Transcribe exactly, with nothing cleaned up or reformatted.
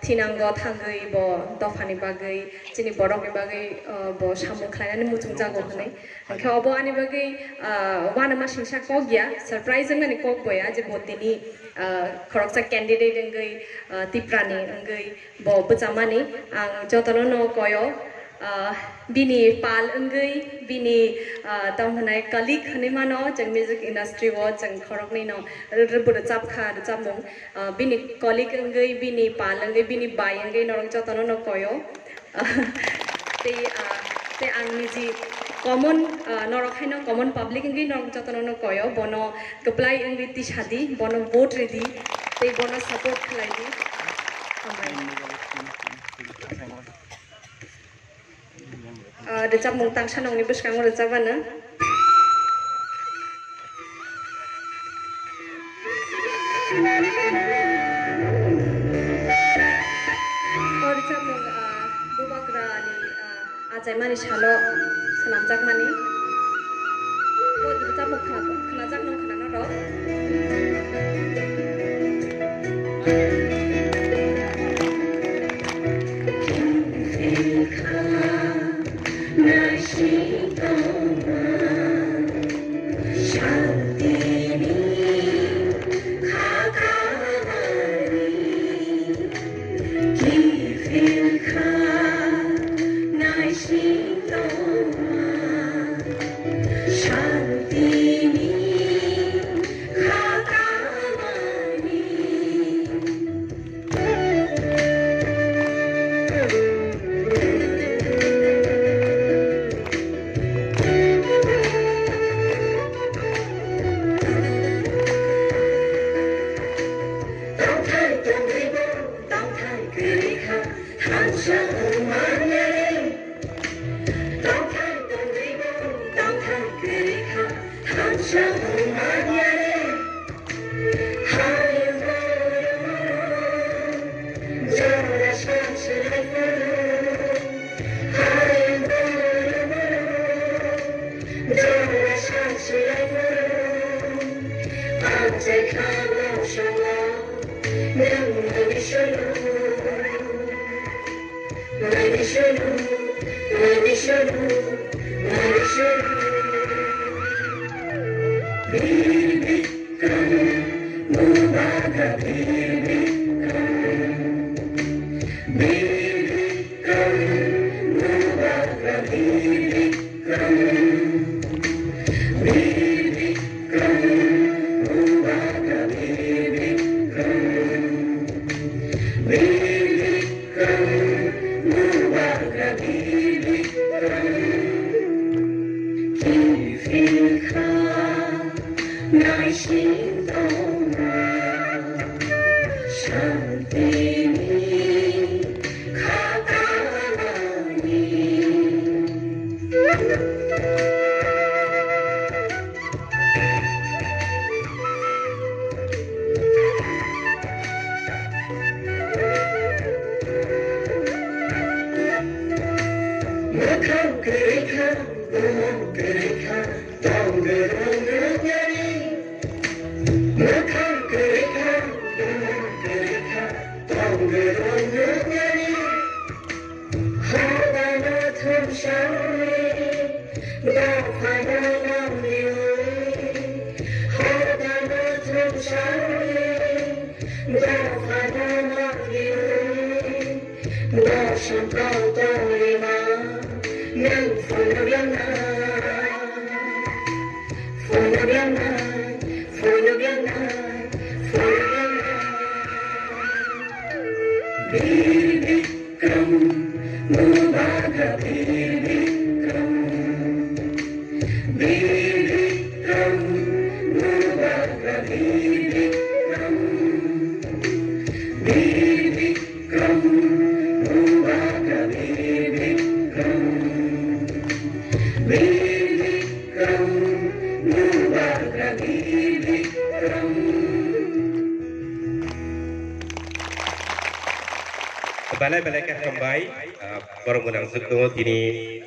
Sinango thangwi bo dophani bagwi, chini borokni bagwi, uh, bo samung khlainani muchungjago hwnwi. Hwnkhe obo ani bagwi, uh, uanama singsa kok ya, surprise wngnani kok bo ya, je bo tini, uh, khoroksa candidate wngwi, uh, Tiprani wngwi bo bwchamani. Ang jotono no koyo, uh, bini pal wngwi, bini, uh, tamo hwnai colleague hwnwi mano, chwng music industry o chwng khoroknwi no rw-, rw-, bo rwchap kha, rwchapmung. Ah, bini colleague wngwi, bini pal wngwi, bini bai wngwi norok jotono no koyo. Tei, ah, tei ang niji common, ah, norok haino common public wngwi norok jotono no koyo. Bono kwplai wngwi tisadi, bono vote ridi, tei bono support khlaidi. Hambai. Ah, rwchapmung tangsa nongni bwskango rwchapmano. O rwchapmung, ah, bubagrani, ah, achaimani salo swnamjakmani. O rwchapmung khna-, khnajak nung khna norok. Belai belai khe hambai, ah, borok gwnang jwk tongo tini.